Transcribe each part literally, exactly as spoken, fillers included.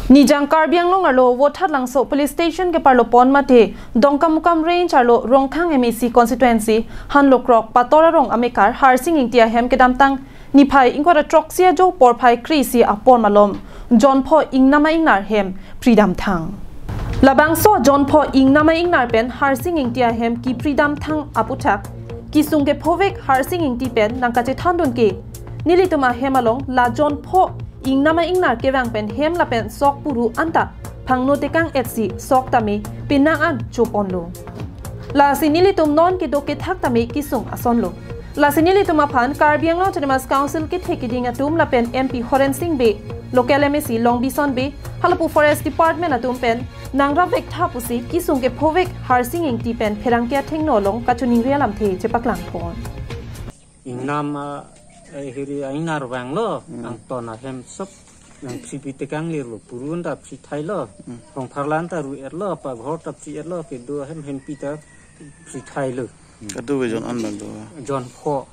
Nijang Karbi Anglong arlo Vothatlangso Police Station keparlo pon mate Dongkamukam Range arlo Rongkhang M A C constituency Hanlokrok Pator arong amekar Harsing Ingti ahem kedamtang niphai ingkoi ra throksi ajo porphai kre-isi apor malom jonpho ingnama ingnar hem pridamthang. Labangso jonpho ingnama ingnar pen Harsing Ingti ahem kepridamthang aputhak kesung kephovek Harsing Ingti pen nangkachethandun ke nelitum ahem along la jonpho ingnama ingnar kevang pen hem lapen sok puru anta phangno tekang etsi sok tame penang an choponlo. Lasi nelitum non kedo kethak tame kesung asonlo. Lasi nelitum aphan Karbi Anglong Autonomous Council kethe keding atum lapen M P Horen Sing Bey, local M A C Longbison Bey, halapu Forest Department atum pen nangrapvek tha pusi kesung kephovek Harsing Ingti pen pherangke athengno along kachiningri alamthe chepaklang pon. Ingnam, eh, hiri ingnar vanglo, Hmm. angton ahem sop, nang phri pi tekang lirlo, purun ta phri thailo, Hmm. rongpharlan ta ru-etlo, paghor ta phri-etlo, kedo ahem hempi ta phri thailo. Kadokave jon an bang do. Jonpho.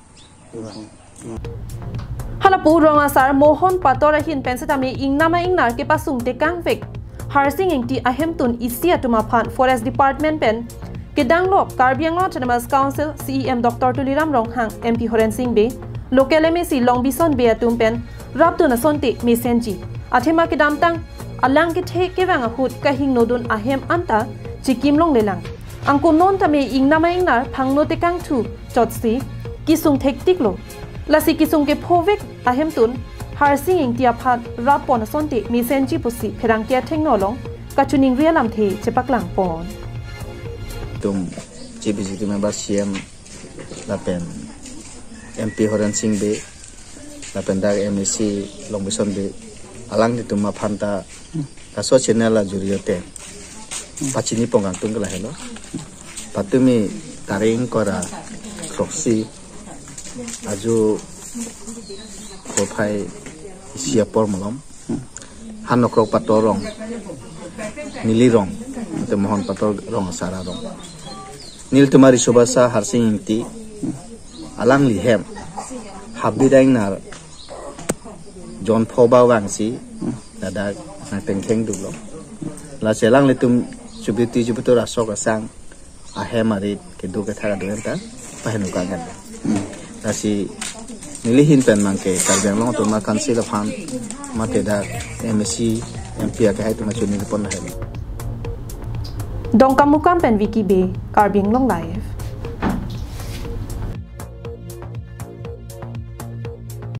Halapu rong asar Mohon Pator ahin pen setame ingnama ingnar kepasung tekangvek Harsing Ingti ahemtun isi atum aphan Forest Department pen kedang lok Karbi Anglong Autonomous Council C E M Doctor Tuliram Ronghang, M P Horen Sing Bey, local M A C Longbison Bey atum pen rapdun asonte mesenji. Athema kedamtang alang kethe kevang ahut kahingnodun ahem anta chikim longlelang. Angko non tame ingnama ingnar phangno tekang thu chotsi kesung thektiklo. Lasi kesung kephovek ahemtun Harsing Ingti aphan rappon asonte mesenji pusi pherangke athengno along kachiningri alamthe chepaklang pon. Tum Chief Executive Member C M lapen M P Horen Sing Bey lapen dak M A C Longbison Bey, alanglitum aphan ta laso channel ajoriyote pachini pon kangtung ke lahelo. Patumi tarik ingkoi ra throksi ajo porphai isi apor malom Hanlokrok Pator arong, neli rong, ante Mohon Pator arong asar arong, nelitum ariso basa Harsing Ingti alangli hem habidang nar jonpho ba vangsi ladak nangtengkheng duklo. Lasi alanglitum chubiti chubitur asok asang ahem arit kedo kethak adun ta paheno kangan. Lasi neli ahin pen abangke Karbi Anglong Autonomous Council aphan mate dak M A C, M P akehai atum kachiningri pon lahelo. Dongkamukam pen Vicky Bey, Karbi Anglong Live.